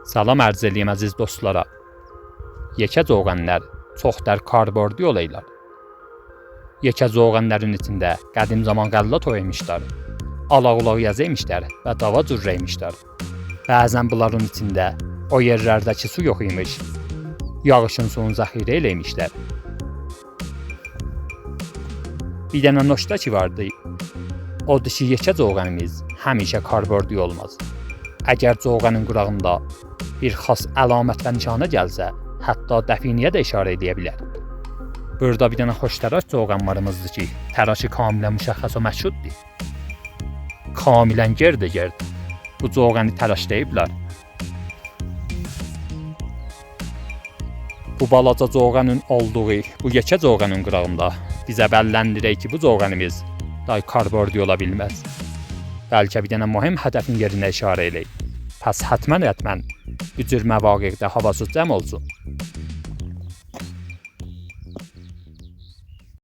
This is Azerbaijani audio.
Salam ərz eləyim əziz dostlara. Yekə coğanlar çox dər karbordi olaylar. Yekə coğanların içində qədim zaman qəllat oymişlər. Alaq-ulaq yazıymışlar və dava cürrəymişlər. Bəzən bunların içində o yerlərdəki su yox imiş. Yağışın suyunu zəxirə eləymişlər. Bir dənə noşta ki vardı. O dişi yekə coğanımız həmişə karbordi olmaz. Əgər coğanın qırağında bir xas əlamət və nişanə gəlsə, hətta dəfinəyə də işarə edə bilər. Burada bir dənə xoştəraş coğan varımızdır ki, təraşı kamilən müşəxəs və məşhuddur. Kamilən gerdə-gerd bu coğanı təraşlayıblar. Bu balaca coğanın olduğu bu yekə coğanın qırağında bizə bəlləndirək ki, bu coğanımız day karbordi ola bilməz. Bəlkə bir dənə mühim hədəfin yerinə işarə eləyib. Pəs hətmən bu cür məvaqirdə havası cəm olsun.